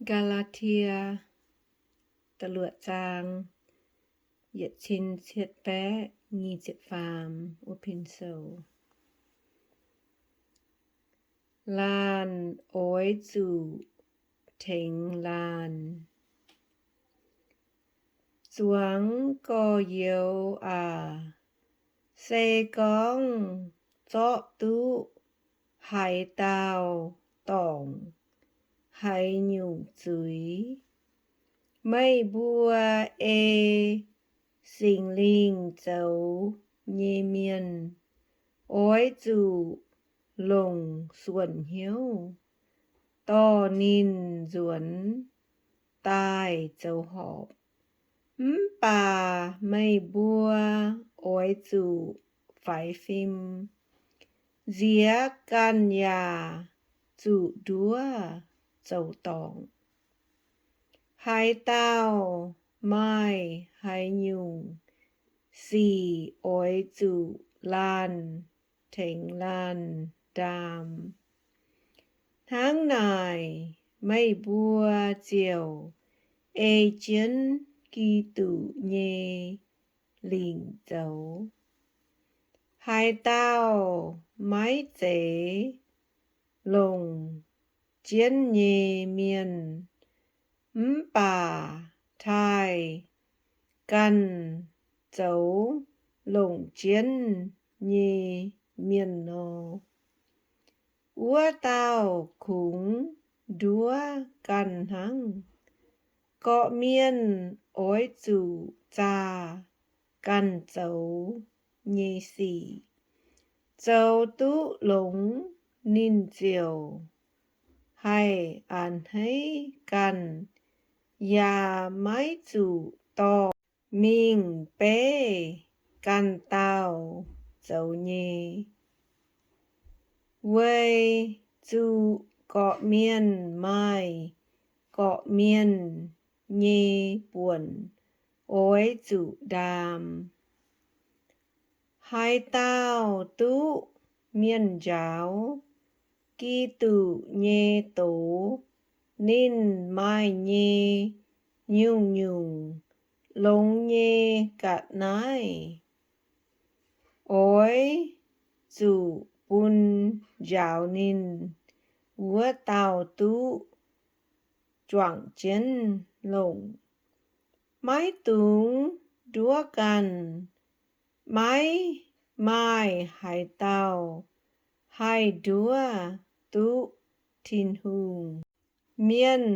Gaa^laa^tie da'luoqc zaang, yietc cin cietv baeqv nyic ziepc faam, Pin Sou. Laanh oix zuqc tengx laanh. Zuangx gorx-youz aac, se gorngv zorqv duqv haaix dauh dorngc haaix nyungc zuiz, meih mbuo ei Singx Lingh zoux nyei mienh oix zuqc longc suonc hnyouv dorh ninh nzuonx daaih zoux horpc. Mv baac meih mbuo oix zuqc faix fim, nziex ganh yaac zuqc nduov zoux dorngc. Haaix dauh maaih haaix nyungc sic oix zuqc laanh tengx laanh ndaam. Hnangv naaic meih mbuo ziouc ei jienv Giduc nyei lingc zoux. Haaix dauh maiv zeiz longc jienv nyei mienh, mv baac taaih ganh zoux longc jienv nyei mienh nor, wuov dauh kungx nduov ganh hnangv. Gorqv-mienh oix zuqc zaah ganh zoux nyei sic. Zoux duqv longx, ninh ziouc haih a'hneiv ganh, yaac maiv zuqc dorh mingh beiv ganh dauh zoux nyei. Weic zuqc gorqv-mienh maaih gorqv-mienh nyei buonc oix zuqc ndaam. Haaix dauh duqv mienh njaaux Giduc nyei doz, ninh maaih nyei nyungc-nyungc longx nyei ga'naaiv oix zuqc bun njaaux ninh wuov dauh duqv juangc jienv longc. Maiv dungx nduov ganh. Maiv maaih haaix dauh haih nduov duqv Tin-Hungh. Mienh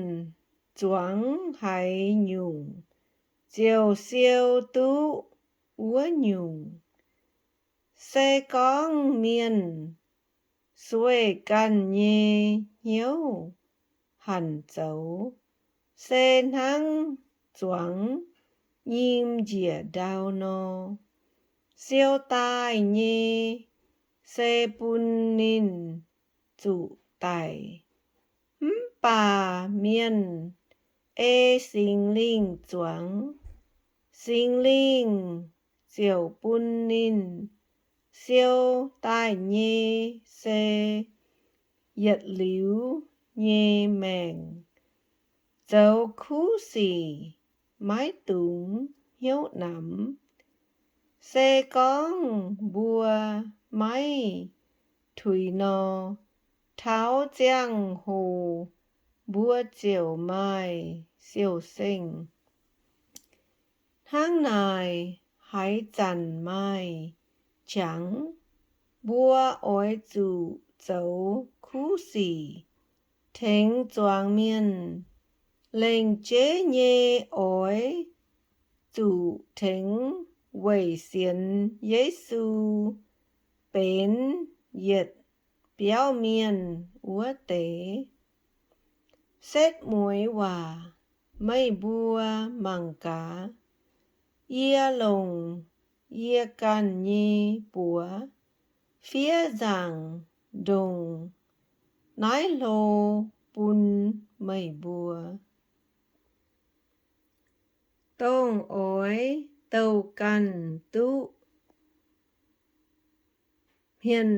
zuangx haaix nyungc ziouc siou duqv wuov nyungc. Se gorngv mienh sueih ganh nyei hnyouv hanc zoux, se hnangv zuangx nyim njiec ndau nor. Siou daaih nyei se bun ninh zuqc daic. Mv baac mienh ei Singx Lingh zuangx, Singx Lingh ziouc bun ninh siou daaih nyei se yietc liuz nyei maengc. Zoux kuv sic maiv dungx hnyouv namx. Se gorngv mbuo maiv tuix nor, taux ziangh hoc mbuo ziouc maaih siou-sengh. Hnangv naaic, haaix zanc maaih qangx, mbuo oix zuqc zoux kuv sic tengx zuangx mienh. Lengc jeiv nyei oix zuqc tengx weic sienx Yesu benx yietc biauv mienh wuov deix. Setv mueiz waac meih mbuo mangc gaax. Yie longc yie ganh nyei buoz fiev nzaangc ndongc naaiv hlo bun meih mbuo. Dongh oix douh ganh duqv hmien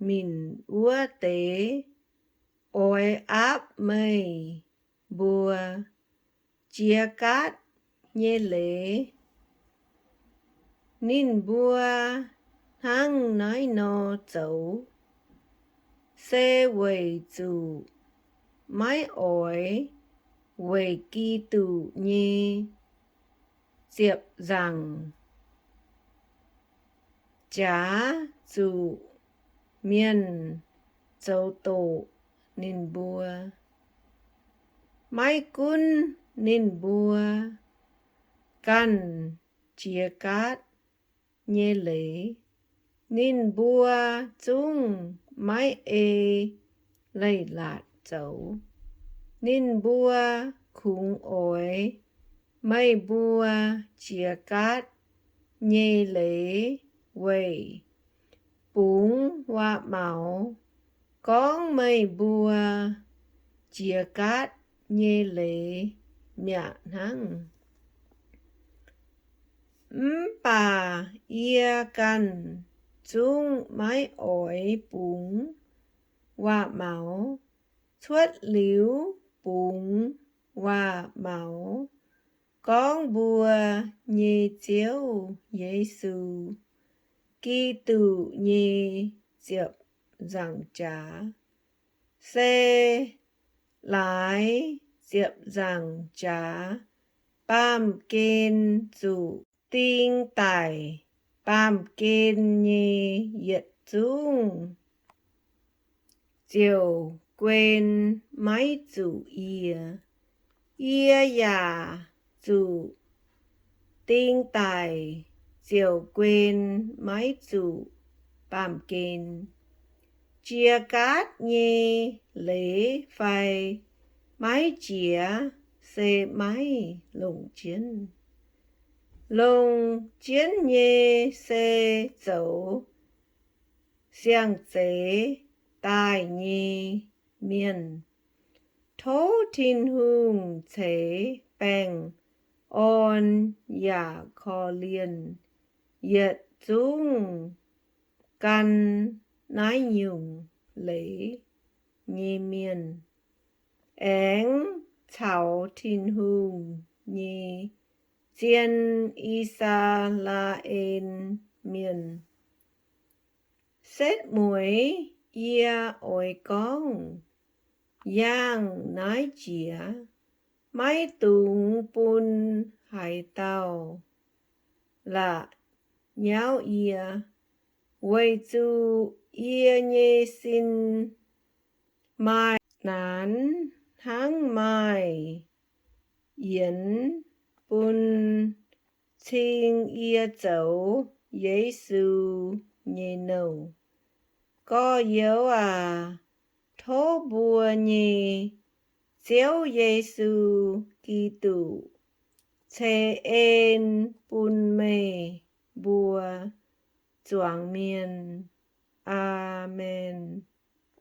minc wuov deix, oix aapv meih mbuo jiex gaatv nyei leiz. Ninh mbuo hnangv naaiv nor zoux, se weic zuqc maiv oix weic Giduc nyei ziepc nzaangc jaax zuqc mienh zoux doqc ninh mbuo. Maiv gunv ninh mbuo ganh jiex gaatv nyei leiz, ninh mbuo zungv maiv ei leiz-latc zoux. Ninh mbuo kungx oix meih mbuo jiex gaatv nyei leiz weic bungx waac-maux gorngv meih mbuo jiex gaatv nyei leiz mi'aqv hnangv. Mv baac yie ganh zungv maiv oix bungx waac-maux. Cuotv liuz bungx waac-maux gorngv mbuo nyei Ziouv Yesu Giduc nyei ziepc nzaangc jaax, se laaix ziepc nzaangc jaax baamh gen zuqc ding daic baamh gen nyei yietc zungv ziouc guen maiv zuqc yie. Yie yaac zuqc ding daic ziouc guen maiv zuqc baamh gen. Jiex gaatv nyei leiz fai maiv jiex se maiv longc jienv. Longc jienv nyei se zoux siang-zeix daaih nyei mienh. Tov Tin-Hungh ceix baengh orn yaac korv-lienh yietc zungv gan naaiv nyungc leiz nyei mienh, aengx caux Tin-Hungh nyei zien I^saa^laa^en Mienh. Setv mueiz yie oix gorngv yangh naaiv jiex, maiv dungx bun haaix dauh la'nyauv yie, weic zuqc yie nyei sin maaih naanx hnangv maaih yienx bun cing yie zoux Yesu nyei nouh. Gorx-youz aac, tov mbuo nyei Ziouv Yesu Giduc ceix en bun meih mbuo zuangx mienh. Aamen.